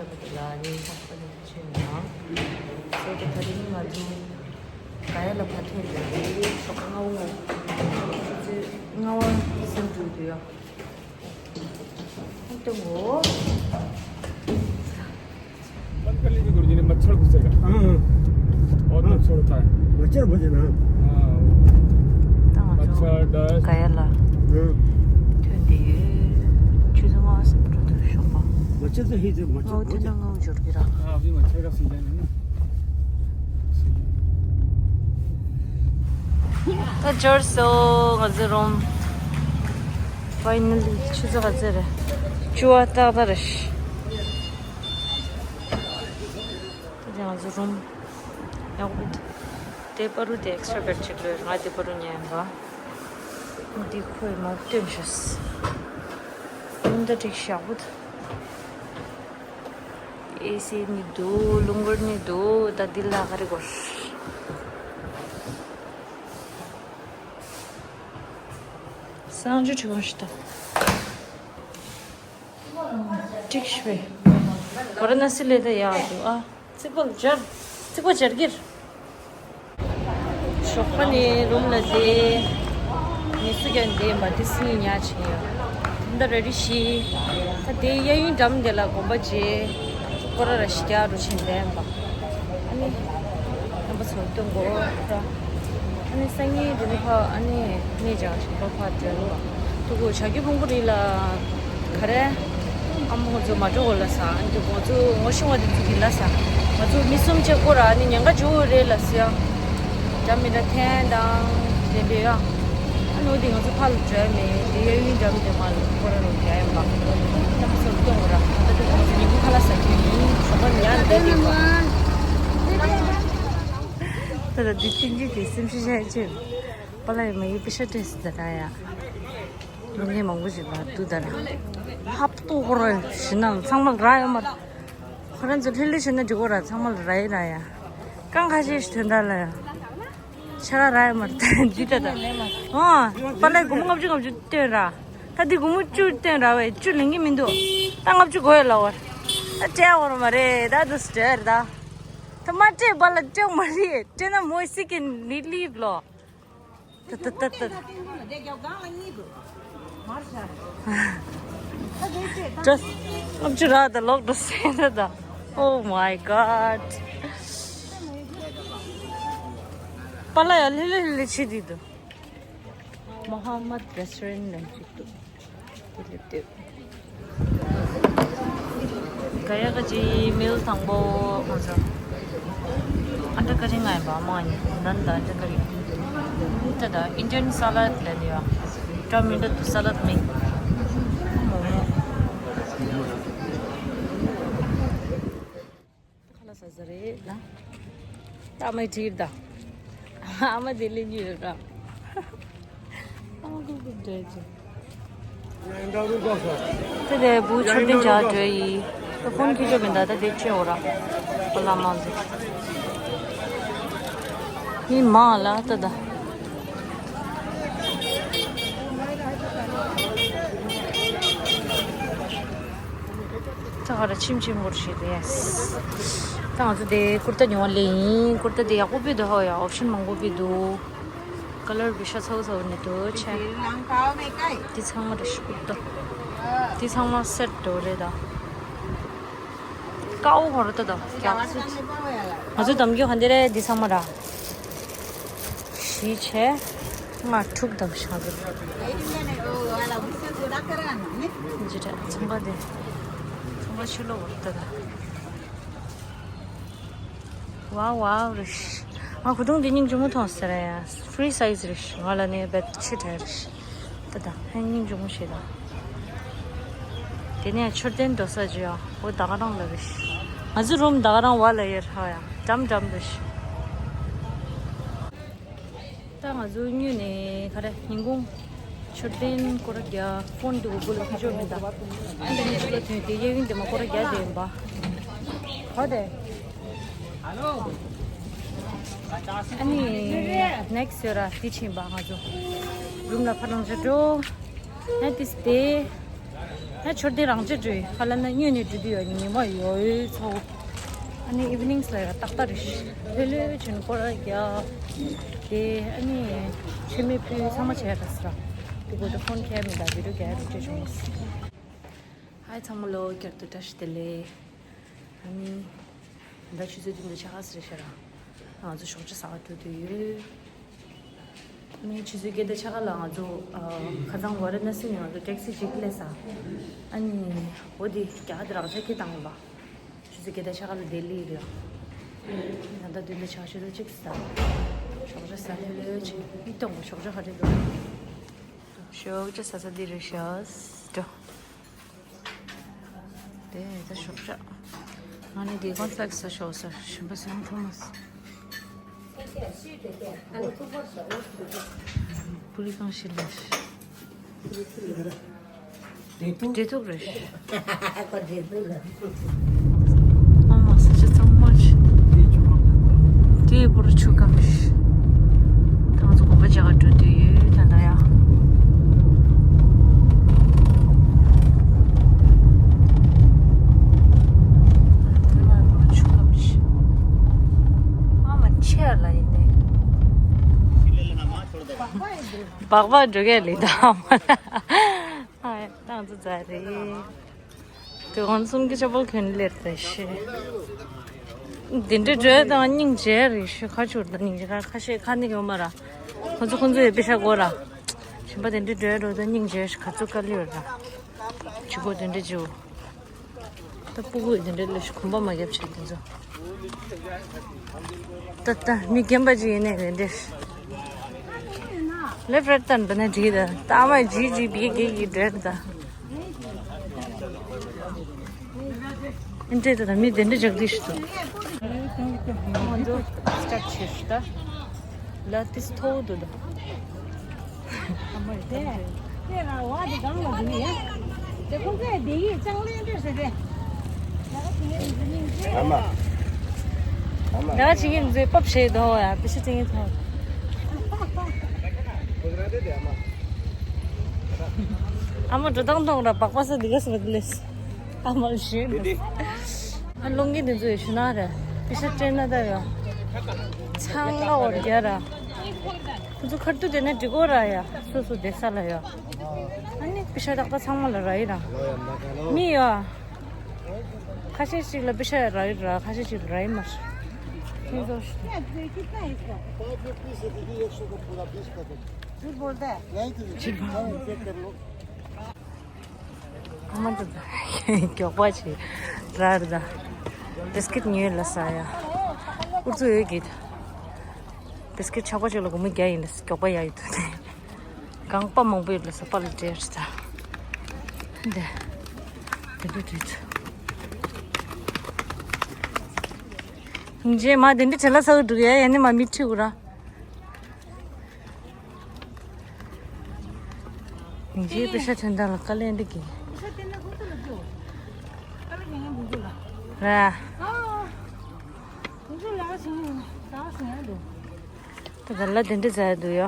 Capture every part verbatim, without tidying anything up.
ལ་ཉིན་ཐག་པ་ནས་ཕྱིན་ཡང་། སོ་ཏེ་ད་རིང་ང་ཚོ་ག་ཡ་ལ་ཕ་ཐེ་ལ་ཞོགས་ལྔ་བོ་ཆུ་ཚོད་ལྔ་བ་སེམས་འགྲུབ་འདུག་ཡ། ཧོང་ཏོང་གོ། बंद कर लीजिए गुरुजी ने, मच्छर घुसेगा। हाँ। बहुत मच्छर होता है। मच्छर भोजन, हाँ। हाँ। ད་ང་ཚོ་མ་ཆར་ཌསྟ། ག་ཡ་ལ་ཐོན་ཏེ་ཡོད། ཆུ་ཚོད་ལྔ་བ་སེམས་འགྲུབ་འདུག་ཞོགས་པ། मच्छर तो है, जो मच्छर ཨོ་དེ་འདྲ་ངོ་འབྱོར་གི་ར། हाँ, अभी मच्छर का सीजन है ना। ད་འབྱོར་སོང་ང་ཚོ་རུམ། ཕའི་ནལ་ལི་ཆུ་ཚོད་ག་ཚོད་རེད། བཅུ་པ་ཏག་ཏག་རེད། ད་ང་ཚོ་རུམ་ཡག་པོ་འདུག་དེ་པ་རུ་དེ་ཨེག་སི་ཊ་ར་བེཌ་ཅིག་ལོས། ང་དེ་པ་རུ་ཉལ་ཡིན་པ། འདི་ཁོས་མར་སྟོན་ཤོག་ཝིན་ཌོ་ཊིག་ཡག་པོ་འདུག་ཨེ་སི་ནི་འདུག་རླུང་འཁོར་ནི་འདུག་ད་འདི་ལ་ག་རེ་དགོས། གསང་སྤྱོད་གྲོན་ཆུང་ཞིག་དང་། ཏིག་ཤི་བེ། ཝ་ར་ཎ་སི་ལས་ད་ཡག་འདུག་ཨ། རྩིག་པ་སྦྱར། རྩིག་པ་སྦྱར་གིར། ཞོགས་པ་ནས་རུམ་ལ་བསྡད། ངལ་གསོ་རྒྱག་བསྡད་པ་དེ་སི་ཉིན་ཉལ་བྱས་ཡོད། ད་རེ་རེ་བཞི། ད་དེ་གཡས་གཡོན་འགྲམ་དེ་ལ་གོམ་པ་བརྗེ། སྐོར་ར་ཞིག་རྒྱག་རུ་ཕྱིན་བསྡད་པ། ཨ་ནི། རྣམ་པ་ཚོར་སྟོན་དགོས་ར། ཨ་ནི་སང་ཉིན་དེ་ནི་ཕ་ཨ་ནི་གནས་བྱ་བ་ཞིག་པ་ཕ་འགྲོ་ཡོང་བ། ཐུག་གོ་བྱ་རྒྱུ་ཕུང་པོ་རི་ལ། ག་རེ། ཨ་མ་ཁོང་ཚོ་མ་འགྲོ་གོ་ལ་ས། ཨ་ནི་ཁོང་ཚོ་ངོ་ཤེས་པ་དེ་ཚོ་གི་ལ་ས། ང་ཚོ་མི་གསུམ་བཅས་སྐོར་ཨ་ནི་ཉེན་ཁ་བྱུང་རེད་ལ་ས། འདྲ་མི་འདྲ་འཐེན་དང་དེ་འདྲ་ཡ། ཨ་ནི་འོ་དེ་ང་ཚོ་ཕ་ལ་འགྲོ་ཡ་མེད་དེ་གཡས་གཡོན་འགྲམ་དེ་མ་ལ་སྐོར་ར་རོགས་རྒྱག་ཡ་མ། ད་ཁ་སང་སྟོན་གོ་ར་ད་དེ་ང་ཚོ་ཉིན་གུང་ཁ་ལག་ཟ་རྒྱུ་ཡིན། ཞོགས་པ་ནས་ཡར་འདེད་དེ་པ། ད་ད་དེ་ཅིན་ཅི་དེ་སེམས་ཤི་ཤ་ཅེ། པ་ལ་ཡི་མ་ཡི་པི་ཤ་ཏྲེ་སི་ད་ད་ཡ། མི་ལས་མང་པོ་ཞིག་ལ་དུ་ད་ར། ཧབ་ཏོ་ཧོ་ར་ཞི་ན་ཚང་མ་ར་ཡོད་མ་ར། ཁོ་རང་ཚོ་ལྷི་ལྷི་ཞི་ན་འཇུག་གོ་ར་ཚང་མ་ལ་ར་ཡི་ར་ཡ། ཀང་ཁ་ཤས་ཤིག་དོན་དག་ལ་ཡ། ཆ་ག་ར་ཡོད་མ་ར་ད་འདི་ད་ད། ཨོ། པ་ལ་ཡི་སྒོར་མོ་ལྔ་བཅུ་ལྔ་བཅུ་སྟོན་ར། ད་འདི་སྒོར་མོ་བཅུ་སྟོན་ར་བས་བཅུ་ལེན་གི་མི་འདུག་ད་ལྔ་བཅུ་དགོས་ཡ་ལ་བར། ད་སྤྲད་བར་མ་རེད་ད་དུ་སྤྲད་ར་ད། ད་མ་སྤྲད་པ་ལ་སྤྲད་མ་རེད་སྤྲད་ན་མོ་སི་ཀིན་ལི་ལི་ལོ། ད་ད་ད་ད། Just ལྔ་བཅུ་རག་ད་ལོག་འགྲོ་སེ་ད་ད། Oh my god. པ་ལ་ཡ་ལི་ལི་ལི་ཆི་དི་དུ། Mohammed Restaurant ནང་ཅིག་ཏུ། དེ་ལེབ་དེབ། ག་ཡ་ག་ཅི་མིལ་དང་པོ་ང་ཚོ། ཨན་ཏྲ་ཀ་རི་ང་ཡི་བ་མ་ནི་ནན་ད་ཨན་ཏྲ་ཀ་རི། ད་ད་ཨིན་ཌི་ཡན་སཱ་ལད་ལ་ནི་ཡ། ཏྲ་མི་འདྲ་དུ་སཱ་ལད་མིག་མོ་མོ། ཁ་ལག་ཟ་ཟ་རེད་ལ། ད་མའི་ཁྲིར་ད། ཨ་མ་དེ་ལས་ཉུལ་ར། ཨ་མ་ཀུ་ཀུ་འདྲེ་ཅི། དེ་ལས་བུ་ཆུ་ལྡིང་བྱ་འདྲེ་ཡི། ད་ཕོན་ཁྱི་ཅོ་མི་འདའ་ད་དེ་ཁྲེ་འོ་ར། བ་ལ་མ་འདུག་མི་མང་ལ་ད་ད། ད་ག་ར་ཆིམ་ཆིམ་སྐོར་ཞིག་རེད། ད་ང་ཚོ་དེ་ཀུར་ཏ་ཉོ་བ་ལེ་ཡིན། ཀུར་ཏ་དེ་ཡག་པོ་པི་དུ་ཧོ་ཡ། ཨོབ་ཤན་མང་པོ་པི་དུ། ཀ་ལར་བི་ཤ་ཚོ་ཚོ་ནི་དུ་ཆེ། དེ་ཚང་མ་རེད་ཤི་ཀུར་ཏ། དེ་ཚང་མ་སེ་ཊི་དོ་རེད་ད། ཀའོ་ཧོ་ར་ཏ་དོ་རྒྱག་ཚུལ། ང་ཚོ་དམ་རྒྱུ་ག་འདི་རེད་འདི་ཚང་མ་ར། བཞི་བྱས། ལྔ་དྲུག་དམ་ཤག་འདི། ཇི་རེད་ཚོང་པ་འདི། ཚོང་པ་ཕྱི་ལོགས་འོར་ཏོ་ད། ཝའོ་ཝའོ་རེད། ང་གོས་ཐུང་འདི་སྙིང་རྗེ་མོ་མཐོང་ཟེར་ཡ། ཕི་རི་སའི་ཛི་རེད། ང་ལ་ནི་རྦད་ཆེ་དྲགས་རེད། ད་ད་ཧན་སྙིང་རྗེ་མོ་ཞེ་ད། དེ་ནས་མཆོད་རྟེན་འགྲོ་ས་ཅི་ཡ། འོ་ད་ག་རང་ལ་རེད། ང་ཚོ་རུམ་ད་ག་རང་བ་ལ་ཡར་ཧ་ཡ་འགྲམ་འགྲམ་རེད། ད་ང་ཚོ་སྔོན་ནས་ག་རེ་ཉིན་གུང་མཆོད་རྟེན་སྐོར་རྒྱག་ཕོན་དུ་སྒུག་ལ་ཁ་ཕྱོགས་མི་འདའ། ཨ་ནི་ཚུར་ལ་ཐོན་ཏེ་གཡས་གཡོན་དེ་མ་སྐོར་རྒྱག་དེ་ཡིན་པ། ག་དེ། ཨ་ནི་ནེག་སི་ཡོད་ར་དེ་ཕྱིན་པ་ང་ཚོ་རུམ་ལ་ཕར་ནང་ཚུར་འགྲོ། ཨ་དེ་སྟེ། ཡ་མཆོད་རྟེན་རང་ཆས་འགྲོ་ཡི་ཧ་ལ་ན་སྔོན་ནས་འགྲོ་དུས་ཡོད་ཉི་མ་ཡོད་ཚོ། ཨ་ནི་ཨི་ཝི་ནིང་ལ་ཡ་ཏག་ཏག་རེད་ཤི་ལྷོད་ལྷོད་བྱོན་སྐོར་ར་རྒྱག་དེ་ཨ་ནི་མཆོད་མེ་ཕུལ་ཚང་མ་བྱས་ར་ས་ར་དེ་གོ་ཏེ་ཕོན་ཁྱེར་མི་འདའ་བི་ཌི་ཡོ་རྒྱག་རུ་བྱས་བྱུང་། ཧའི་ཚང་མ་ལོ་བསྐྱར་དུ་བཀྲ་ཤིས་བདེ་ལེགས། ཨ་ནི། ད་ཆུ་ཚོད་བདུན་དང་ཕྱེད་ཀ་ཟེར་ཤག་ར། ང་ཚོ་ཞོགས་ཇ་ཟ་ག་འགྲོ་དུས་ཡོད། ཨ་ནི་ཆུ་ཚོད་བརྒྱད་དང་ཕྱེད་ཀ་ལ་ང་ཚོ་ཨ། ཁ་སང་ཝ་ར་ཎ་སི་ནས་ང་ཚོ་ཊེག་སི་ཅིག་སླེབས་ས། ཨ་ནི་འོ་དེ་རྒྱ་གར་དུ་རག་ཆ་ཁྱེར་བཏང་ཡིན་པ། ཆུ་ཚོད་བརྒྱད་དང་ཕྱེད་ཀ་ལ་ལྡི་ལི་རེད། ད་ལྟ་བདུན་དང་ཕྱེད་ཀ་ཆུ་ཚོད་གཅིག་ཟ། ཞོགས་ཇ་ཟ་ལྷོད་ལྷོད་བྱས་མིག་གཏོང་གོ་ཞོགས་ཇ་ག་རེ་འདུག་ཞོགས་ཇ་ཟ་ས་འདི་རེད་ཤག་འགྲོ། དེ་ད་ཞོགས་ཇ། ང་ནི་དེ་གོན་ལགས་ས་ཞོགས་ས་ཞིམ་པ་སེམས་ཐོང་མ་སོང་། པུ་རི་གང་ཞིག་ལས། འབྲས་ཐུག་འབྲས་ཐུག་རེད། ཨ་མ་ས་ཆ་གཙང་མ་ཞིག་དེའི་པུ་རུ་ཆུ་སྐམ་ཞིག་ད་ང་ཚོ་དགོན་པ་མཇལ་ག་འགྲོ་དུས་ཡོད་ད་ད་ཡ། ཆུ་སྐམ་ཞིག་ཨ་མ་ཆེ་ལ་ཡིན་ནས། སྦག་སྦག་འགྲོ་གས་ལི་ད་ཨ་མ་ལ། ཨ་ད་ང་ཚོ་མཇལ་རེད། དེ་ཁོང་གསུམ་གྱི་ཆབ་བོལ་གྱོན་ལེར་རེད་ཤི། དེ་འདྲ་འགྲོ་དང་སྙིང་རྗེ་རེད་ཤི་ཁ་ཆུར་དང་སྙིང་རྗེ་ཁ་ཁ་ཤས་ཁ་ནི་ཡོད་མ་ར། ཁོང་ཚོ་ཁོང་ཚོ་ཡི་པེ་ཤ་གོ་ར། གཞན་པ་དེ་འདྲ་འགྲོ་དང་སྙིང་རྗེ་ཤི་ཁ་ཚུར་དཀའ་ལས་ཡོད་ར། ཇི་གོ་དེ་འདྲ་ཇིའུ། ད་སྤུ་གུ་དེ་འདྲ་ལས་ཤི་གོམ་པ་མ་རྒྱབ་ཆེ་དེ་ཚོ། ད་ལྟ་མི་རྒན་པ་ཅིག་ཡིན་ནའི་རེད་འདྲེ། ལེབ་རེད་ཏན་པ་ན་བྲིས་ད་ལྟ་མ་ཇི་ཇི་བི་གེ་གི་འདྲེ་རེད་ད། འདྲེ་ད་ད་མི་དེ་འདྲ་ཇག་དུས་ཤི་ཏུ། ང་ཚོ་སི་ཊར་ཆེ་ཤི་ད། ལ་ཏིས་ཐོག་ཏུ་ད། དེ་དེ་ར་བ་དེ་གང་ལ་འདུག་ཡ། དེ་ཁོང་ཚོས་བསྡད་ཡིག་ཅང་ལེན་འདྲ་ཟེར་ཏེ། ཨ་མ། ཨ་མ། ད་ཅི་ཡིན་ཟེར་པབ་བྱེད་དོ་ཡ་དེ་ཤི་ཅི་ཡིན་ཐོག་ཨ་མ་འགྲོ་སྟངས་མཐོང་ར་སྦག་སྦག་ས་འདི་ག་སུ་བ་དེ་ལེས། ཨ་མ་ཞེས་འདུག་ཨ་ལོང་གི་འདི་ཚོ་ཡོད་ཤི་ན་རེད། པི་ཤ་སྤྲད་ན་ད་ཡ། ཚང་ལ་འོར་རྒྱ་ར། ཁོ་ཚོ་ཁར་ཏུ་དེ་ནས་འགྲིག་གོ་ར་ཡ། སོ་སོ་བསྡད་ས་ལ་ཡ། ཨ་ནི་པི་ཤ་ཏག་ཏག་ཚང་མ་ལ་ར་ཡི་ར། མི་ཡ། ཁ་ཤས་ཤིག་ལ་པི་ཤ་ཡ་ར་ཡི་ར་ཁ་ཤས་ཤིག་ལ་ར་ཡི་མ་ཤི། ཁྱེད་ཚོ་ཤི། ཨ་མ་འདི་མགྱོགས་པ་ཅིག་ར་ར་ད། བིས་ཀིཊ་ཉོས་ལ་ས་ཡ། ཨུ་ཚུགས་ཡོད་གི། བིས་ཀིཊ་ཆག་པ་ཅིག་ལ་སྒོར་མོ་བརྒྱ་ཡིན་ལ་མགྱོགས་པ་ཡ་ཡོད་དོ་ནས། གང་པ་མང་པོ་ཡོད་ལ་ས་པ་ལ་སྤྲད་རེད་ད། འདི། དེ་འདྲ་དུས་ཚོད། ཡིན་རྗེས་མ་དེ་འདྲ་བྱེད་ལ་ས་འགྲོ་ཡ་ཡ་ནི་མ་མི་ཁྲིད་འུ་ར། ཡིན་རྗེས་པེ་ཤ་ཐོན་ཐང་ལ་དཀའ་ལས་འདི་གི། ར། ད་ག་ལ་དེ་འདྲ་ཟ་འདུག་ཡ།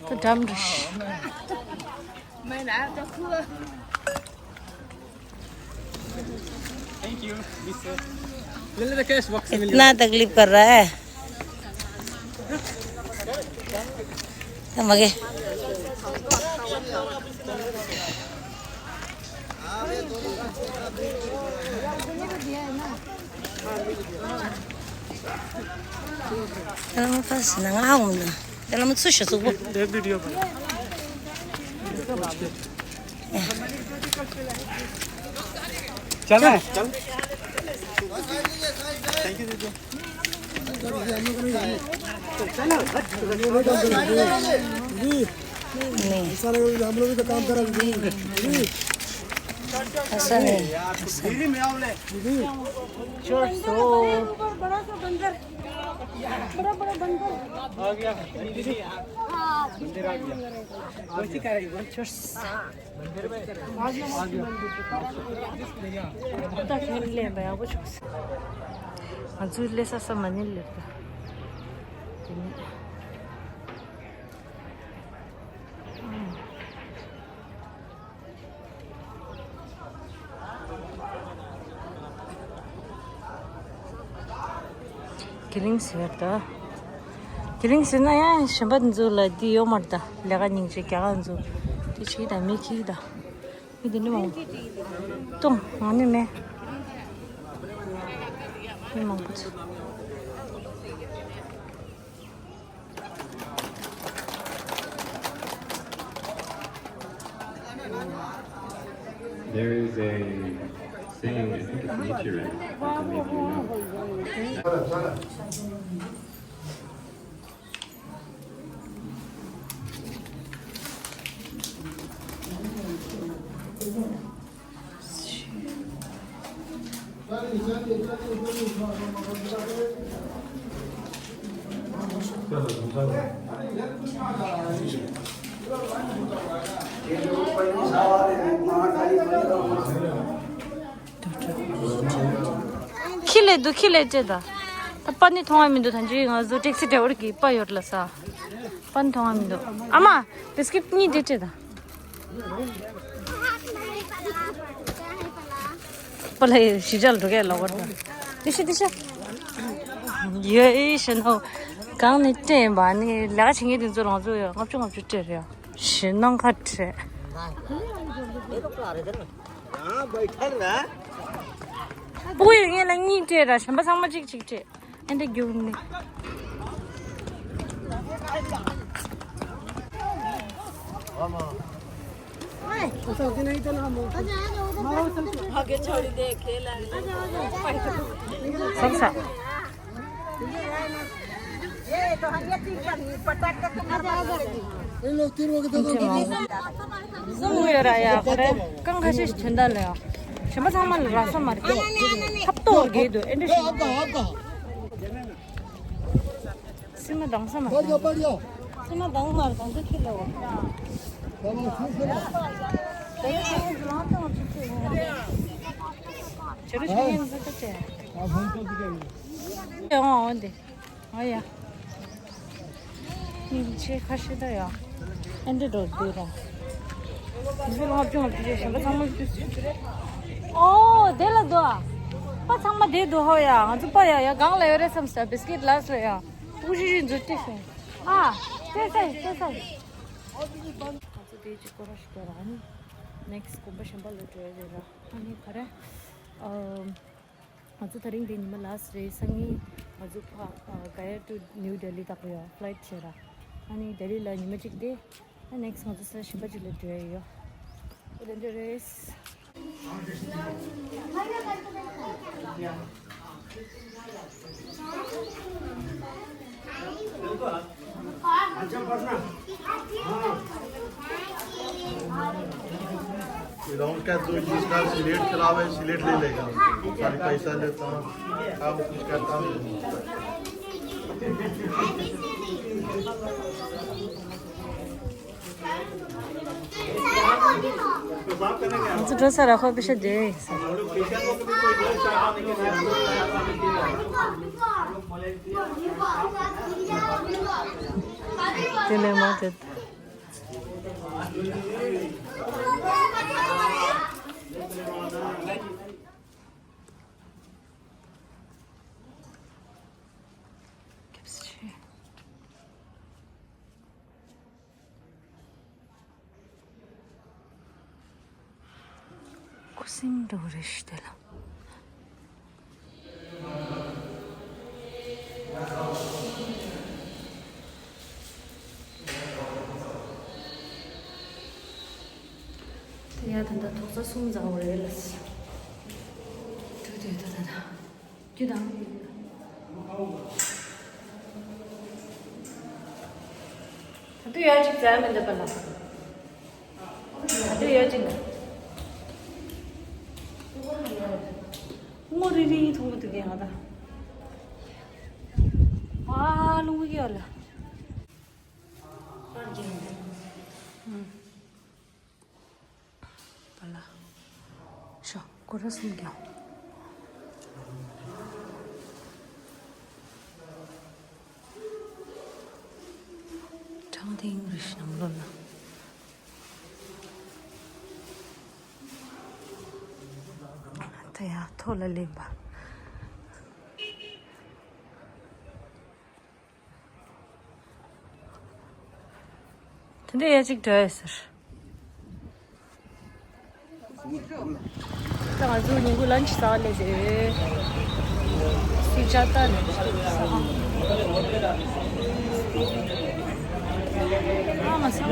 ད་འགྲམ་རེད། Thank you, miss. इतना तकलीफ कर रहा है। मगे। ད་ལམ་ཕ་སི་ན་ང་འོང་ན། ད་ལམ་ཚུ་ཤ་ཚུགས་པོ། चल रहा है, चल। Thank you, दीदी। नहीं। ऐसा नहीं, हम लोग भी तो काम कर रहे हैं। ऐसा नहीं। दीदी, मैं आऊँ ले। दीदी। बड़ा सा बंदर। बड़ा, बड़ा बंदर। आ गया। दीदी। हाँ। बंदर आ गया। बंदर आ गया। ད་ཁྱོད་ལེན་པ་ཡག་པོ་བྱུང་སོང་། ང་ཚོའི་སླེབས་ས་ས་མ་ཎི་སླེབས་ད། དེ་ནས། ཁེ་ལིང་ཟེར་ད། ཁེ་ལིང་ཟེར་ན་ཡང་གཞན་པ་འདི་ཚོ་ལ་འདི་ཡོད་མ་རེད་ད། ལས་ཀ་སྙིང་རྗེ་རྒྱ་གར་འདི་ཚོ། དེ་བྱེད་ད་མི་ཁྱི་ད། མི་འདི་འདྲ་མང་པོ། སྟོང་ང་ནི་མེད། མི་མང་པོ་ཚོ། There is a saying, I think it's Nichiren, I can make you know. ཁྱི་ལས་འདུག་ཁྱི་ལས་ཅེ་ད། ད་པ་ནི་མཐོང་བ་མི་འདུག་ད་ཅི་ང་ཚོ་ཊེག་སི་ཌ་རའི་ཝར་གི་པ་ཡོད་ལ་ས། པ་ནི་མཐོང་བ་མི་འདུག་ཨ་མ། བི་སི་ཀིཊ་གཉིས་དེ་སྤྲད་དང་། པ་ལ་ཡི་ཞི་ཅལ་འགྲོ་གས་ལོག་པར་དང་། དེ་ཤི་དེ་ཤི། ཡོད་ཨེ་ཤི་ནོ། གང་ནས་སྤྲད་ཡིན་པ་ནི་ལས་ཀ་བྱེད་མཁན་དེ་ཚོ་ལང་ཚོ་ཡོད་ལྔ་བཅུ་ལྔ་བཅུ་སྤྲད་རེད་ཡ། ཞི་ནང་ཁ་བྲལ། པུ་ཡོད་ངེད་ལ་གཉིས་སྤྲད་ར་གཞན་པ་ཚང་མ་གཅིག་གཅིག་སྤྲད། ཨེ་འདྲ་རྒྱུག་ནི། བསམ་ས། ཨེ་ལོ་ཏིར་བ་གི་ད་གང་ག་གང་ག་གསུམ་ཡོད་ར་ཡ། ཁོ་རེ་རྐང་ཁ་ཤས་ཤིག་དོན་དག་ལ་ཡ། གཞན་པ་ཚང་མ་ལ་རག་ས་མ་རེད། ཁབ་ཏོག་རྒྱས་འདུག་ཨེ་འདྲ་ཞིག་སི་མ་དྭངས་ས་མ་རེད། སི་མ་དྭངས་མ་རེད། དྭངས་ས་ཁྱེར་ལ་འོ། བྱེ་རུ་ཆུ་ཡིན་ཟེར་ཏེ་བྱས། ཡང་འོ་འདི། ཨ་ཡ། སྙིང་རྗེ་ཁ་ཤས་ད་ཡ། ཨེ་འདྲ་འགྲོ་འདུག་ར། འདི་ལྔ་བཅུ་ང་བཅུ་ཅེས་གཞན་པ་ཚང་མ་བཅུ། ཨོ་དེ་ལ་འདུག་ཨ། པ་ཚང་མ་དེ་འདུག་ཧོ་ཡ། ང་ཚོ་པ་ཡ་ཡ་གང་ལ་ཡོད་རེད་བསམ་ས། བི་སི་ཀིཊ་ལ་སོ་ཡ། ཕྲུ་གུ་ཤི་ཤི་འཛུལ་ཏེ་སོང་། ཨ། ཏེ་སའི་ཏེ་སའི། ང་ཚོ་དེ་ཅིག་སྐོར་ར་ཞིག་རྒྱབ་ར། ཨ་ནི་ནེག་སི་གོམ་པ་གཞན་པ་ལ་འགྲོ་ཡ་རེད་ར། ཨ་ནི་ག་རེ། ཨམ། ང་ཚོ་དེ་རིང་དེ་ཉི་མ་ལ་སི་རེད། སང་ཉིན་ང་ཚོ་ཕ་ཨ་ག་ཡ་ཊུ་ནིའུ་ལྡི་ལི་ལྟ་གི་ཡོད། ཕ་ལའིཊ་བྱས་ར། ཨ་ནི་ལྡི་ལི་ལ་ཉི་མ་གཅིག་བསྡད། ཨ་ནེག་སི་ང་ཚོ་ས་གཞན་པ་གཅིག་ལ་འགྲོ་ཡ་ཡོད། ཨོ་དེ་འདྲ་རེད། ये राउंड का दो चीज का सिलेट खिलावे, सिलेट ले लेगा। खाली पैसा लेता हूँ, काम कुछ करता नहीं। ང་ཚོ་འགྲོ་ས་ར་ཁོ་པེ་ཤ་དེ་ཡིན་ས། དེ་ལས་མ་དེ། སྐྱབས་སུ་མཆི། ཁུ་སིམ་འགྲོ་གི་རེད་ཤི་དེ་ལ། དེ་ཡ་ད་ལྟ་དོག་རྩ་གསུམ་འཛག་པ་རེད་ལ། དུ་དུ་དུ་དུ་དུ། རྒྱུ་དང་། ད་དུ་ཡ་གཅིག་འཛག་མི་འདུག་ག་ལ། ད་དུ་ཡ་གཅིག་འདུག་སྔོ་རིལ་རིལ་མཐོང་གི་འདུག་གས་ང་ད། ཨ་རླུང་གི་ཡོད་ལ། པར་རྒྱན་འདུག་ཨུམ། པ་ལ། ཤོ་སྐོར་ར་གསུམ་རྒྱག་དེང་རི་ཤམ་ལོ་ལ། ད་ཡ་ཐོ་ལ་ལེན་པ། དེ་འདྲ་ཡ་གཅིག་འདྲ་ཡོད་ཟེར། ད་ང་ཚོ་ཉིན་གུང་ལན་ཆི་ཟ་ལེ་ཟེར། སི་ཅ་ཏ་ནས་ཟ། ཨ་མ་ས་ལ།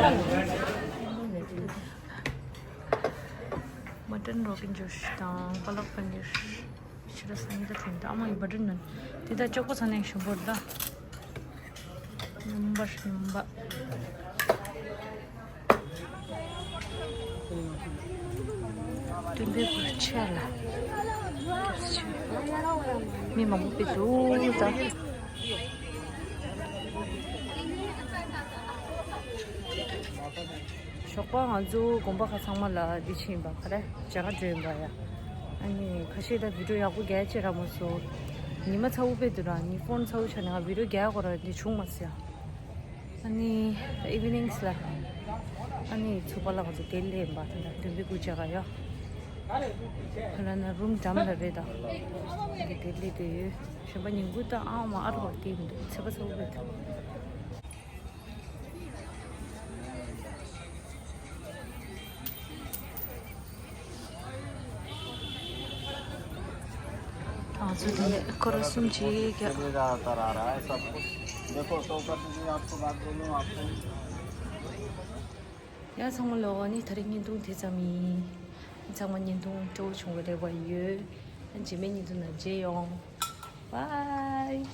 མ་ཊན་རོ་གན་ཇོཤ་དང་པ་ལག་པ་ནིར། ཕྱི་ར་སང་ཉིན་ད་ཐུང་ད་ཨ་མ་ཡི་བ་ཏྲིན་ནན། དེ་ད་ཅོག་པོ་ཚ་ནས་ཞིམ་པོ་རེད་ད། ཉུམ་པ་ཉུམ་པ། དུམ་བུའི་གུར་ཆེ་ལ། མི་མང་པོ་དཔེ་འདུག་ད། ཞོགས་པ་ང་ཚོ་དགོན་པ་ཁག་ཚང་མ་ལ་འདི་ཕྱིན་པ་ག་རེ་མཇལ་ཁ་འགྲོ་ཡིན་པ་ཡ། ཨ་ནི་ཁ་ཤས་ད་བི་ཌིའོ་ཡག་པོ་རྒྱག་ཅེས་རག་མ་སོང་། ཉི་མ་ཚ་བོ་དཔེ་འདུག་ར་ནི་ཕོན་ཚ་བོ་ཆགས་ནས་ང་བི་ཌིའོ་རྒྱག་དགོས་ར་འདི་བྱུང་མ་སོང་ཡ། ཨ་ནི་ད་ཨི་ཝི་ནིང་ལ་ཨ་ནི་ཚུགས་པ་ལ་ང་ཚོ་དེ་ལས་ཡིན་པ་ད་ད་དུམ་བུའི་གུར་མཇལ་ཁ་ཡ། ཁ་ལ་ན་རུམ་འགྲམ་ལ་རེད་ད། འདི་དེ་ལས་དེ་ཡོད། གཞན་པ་ཉིན་གུང་ད་ཨང་མ་ཨ་རོག་དེ་མི་འདུག་ཚད་པ་ཚ་བོ་དཔེ་འདུག་ང་ཚོ་དེ་ནས་སྐོར་གསུམ་ཅིག་བརྒྱབ། देखो तो कर दीजिए, आपको बात बोलूं आपको। ཡ་ཚང་མ་ལོ་ནི་ད་རེས་བརྙན་ཐུང་དེ་ཙམ་ཡིན། ཚང་མ་བརྙན་ཐུང་སྤྲོ་བོ་བྱུང་བའི་རེ་བ་ཡོད། རྗེས་མའི་བརྙན་ཐུང་ནང་མཇལ་ཡོང་། Bye.